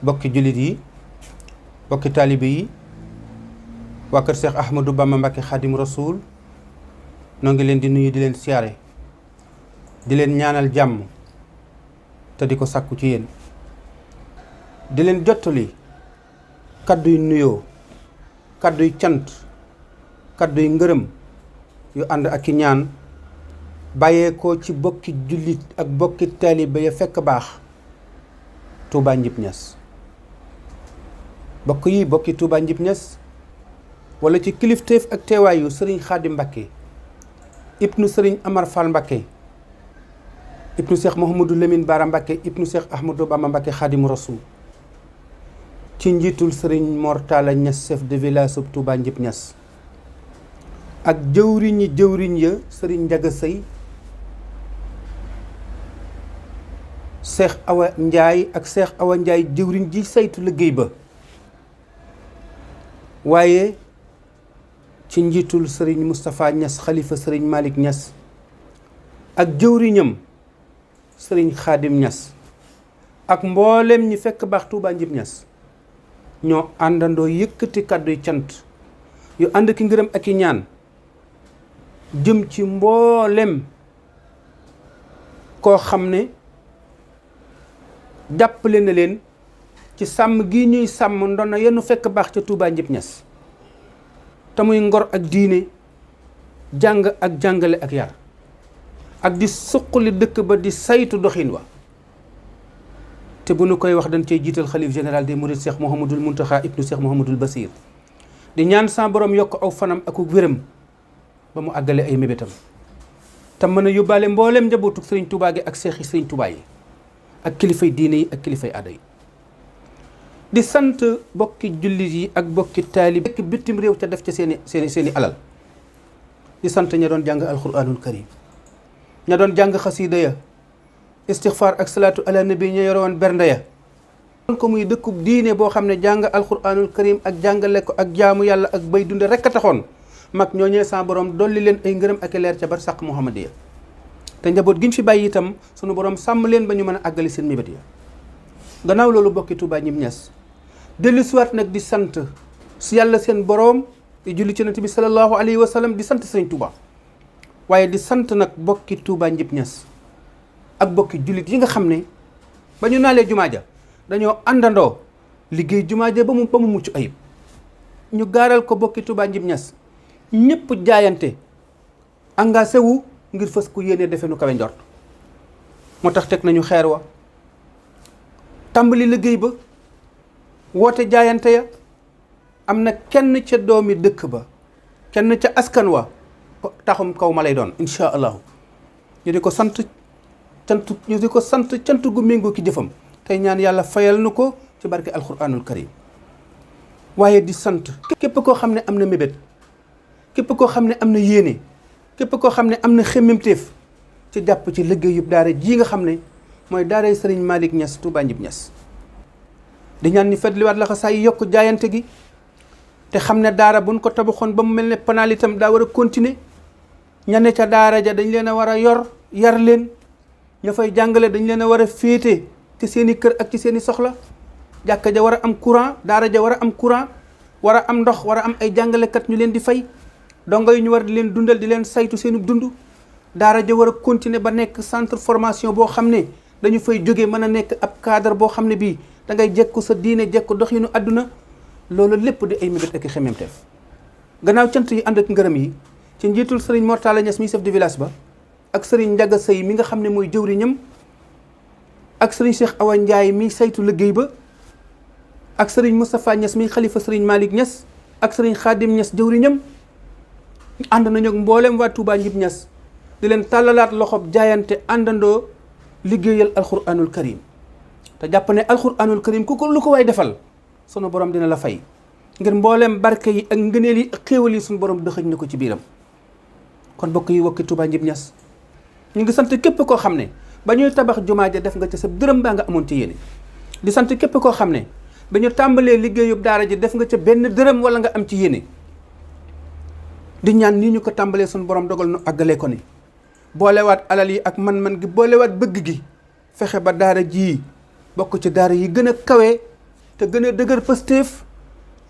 bokki jullit yi bokki taalibe yi waa kër Cheikh Ahmadou Bamba Mbacké Khadim Rasoul noo ngi leen di nuyu di leen siyaare di leen ñaanal jàmm te di ko sàkku ci yéen di leen jottali kadduy nuyoo kadduy cant kadduy ngërëm yu ànd ak i ñaan bàyyeekoo ci bokki jullit ak bokki taalibe ya fekk baax Touba Njib Ñas bokk yi bokki Touba Njib Ñas wala ci kilifteef ak teewaayu sëriñ Xaadim Mbacké ibnu sëriñ Amar Fall Mbacké ibnu Cheikh Mouhamadou Lamine Bara Mbacké ibnu Cheikh Ahmadou Bamba Mbacké Khadim Rasoul ci njiitul sëriñ Mortala Ñas chef de village sub Touba Njib Ñas ak jëwriñ ya sëriñ Njaga Sëy Cheikh Awa Ndiaye ak Cheikh Awa Ndiaye jëwriñ ji saytu liggéey ba waaye ci njiitul sëriñ Moustapha Ñas xalifa sëriñ Malick Ñas ak jëwriñam sëriñ Xaadim Ñas ak mboolem ñi fekk baax Touba Njib Ñas ñoo àndandoo yëkkati kàdduy cant yu ànd ki ngërëm ak i ñaan jëm ci mboolem koo xam ne jàppale na leen ci sàmm gi ñuy sàmm ndona yenu fekk baax ca Touba Njib Ñas te muy ngor ak diine jàng ak jàngale ak yar ak di suqali dëkk ba di saytu doxin wa te bu nu koy wax dañ cey jiital xalif général des mourides Cheikh Mouhamadoul Mountakha ibnu Cheikh Mouhamadoul Bassir di ñaan sa borom yokk aw fanam ak wéram ba mu àggale ay mébétam te mën a yóbbaale mboolem njabootu sëriñ Touba gi ak seexi sëriñ Touba yi ak kilifay diine yi ak kilifay aada yi di sant bokki jullit yi ak bokki taalib ak bitim réew ca def ca seeni alal di sant ña doon jàng alquranul karim ña doon jàng xasiida ya istixfaar ak salaatu ala nabi ña yoroon bernde ya doon ko muy dëkkub diine boo xam ne jàng alquranul karim ak jàngale ko ak jaamu yàlla ak bay dunde rekk a taxoon mag ñooñee sa borom dolli leen ay ngërëm ak leer ca bar sàq muhammadiya te njaboot gi ñu fi bàyyi itam sunu borom sàmm leen ba ñu mën a àggali seen mébét ya gannaaw loolu bokki Touba Njib Ñas dellu siwaat nag di sant si yàlla seen boroom di julli ci Yonent bi sallallahu alayhi wa sallam di sant sëriñ Touba waaye di sant nag bokki Touba Njib Ñas ak bokki jullit yi nga xam ne ba ñu naalee jumaa ja dañoo àndandoo liggéey jumaa ja ba mu mucc ayib ñu gaaral ko bokki Touba Njib Ñas ñëpp jaayante engagé wu ngir fës ku yéene defe nu kawe njort moo tax teg nañu xeer wa tàmbali liggéey ba woote jaayante ya am na kenn ca doomi dëkk ba kenn ca askan wa taxum kaw ma lay doon insha allahu ñu di ko sant cant gu méngoo ki jëfam tey ñaan yàlla fayal nu ko ci barke alquranul karim waaye di sant képp koo xam ne am na mébét képp koo xam ne am na yéene képp koo xam ne am na xemmemteef ci jàpp ci liggéeyub daara ji nga xam ne mooy daaray sëriñ Malick Ñas Touba Njib Ñas di ñaan ni fetliwaat la xa yi yokk jaayante gi te xam ne daara buñ ko tabaxoon ba mu mel ne panaal itam daa war a continuer ña ne ca daara ja dañ leen a war a yor yar leen ña fay jàngale dañ leen a war a féete ci seen i kër ak ci seen i soxla jàkka ja war a am courant daara ja war a am courant war a am ndox war a am ay jàngalekat ñu leen di fay dongo yi ñu war di leen dundal di leen saytu seenu dund daara ja war a continuer ba nekk centre formation boo xam ne dañu fay jóge mën a nekk ab cadre boo xam ne bii da ngay jekku sa diine jekku doxinu àdduna loolu lépp di ay mébét ak i xememteef gannaaw cant yi ànd ak ngërëm yi ci njiitul sëriñ Mortala Ñas mi chef de village ba ak sëriñ Njaga Sëy mi nga xam ne mooy jëwriñam ak sëriñ Cheikh Awa Ndiaye mi saytu liggéey ba ak sëriñ Moustapha Ñas mi xalifa sëriñ Malick Ñas ak sëriñ Xaadim Ñas jëwriñam ànd nañu ak mboolem waa Touba Njib Ñas di leen tàllalaat loxob jaayante àndandoo liggéeyal alquranul karim te jàpp ne alquranul karim ku ko lu ko waay defal sunu borom dina la fay ngir mboolem barke yi ak ngëneel yi ak xéewal yi sunu borom dëxëñ na ko ci biiram kon bokk yi wokki Touba Njib Ñas ñu ngi sant képp koo xam ne ba ñuy tabax jumaa ja def nga ca sa dërëm baa nga amoon ci yéene di sant képp koo xam ne ba ñu tàmbalee liggéeyub daara ji def nga ca benn dërëm wala nga am ci yéene di ñaan nii ñu ko tàmbalee suñu borom dogal nu àggalee ko ni boolewaat alal yi ak man-man gi boolewaat bëgg gi fexe ba daara jii bokk ci daara yi gën a kawe te gën a dëgër pëstéef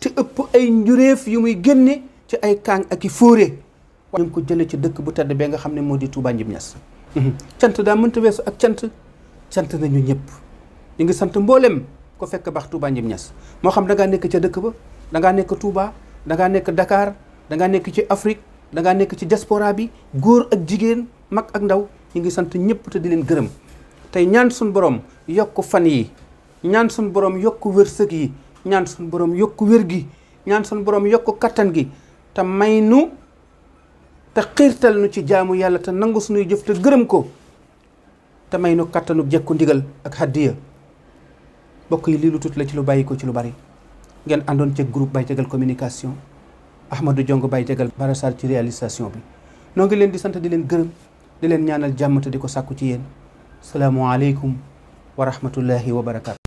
te ëpp ay njuréef yu muy génne ci ay kaang ak i fóore ñu ngi ko jële ci dëkk bu tedd bee nga xam ne moo di Touba Njib Ñas cant daa mënta weesu ak cant nañu ñëpp ñu ngi sant mboolem ko fekk baax Touba Njib Ñas moo xam da ngaa nekk ca dëkk ba da ngaa nekk Touba da ngaa nekk Dakar da ngaa nekk ci Afrique da ngaa nekk ci diaspora bi góor ak jigéen mag ak ndaw ñu ngi sant ñëpp te di leen gërëm tey ñaan suñu borom yokk fan yi ñaan suñu borom yokk wërsëg yi ñaan suñu borom yokk wér gi ñaan suñu borom yokk kattan gi te may nu te xiirtal nu ci jaamu yàlla te nangu suñuy jëf te gërëm ko te may nu kattanu jekku ndigal ak hadiya bokk yi lii lu tuuti la ci lu bàyyi ko ci lu bari ngeen àndoon ci groupe Baye Diagal communication Ahmadou Diongue Baye Diagal Barasar ci réalisation bi noo ngi leen di sant di leen gërëm di leen ñaanal jàmm te di ko sàkku ci yéen salaamualeykum wa rahmatullahi wa barakaatu.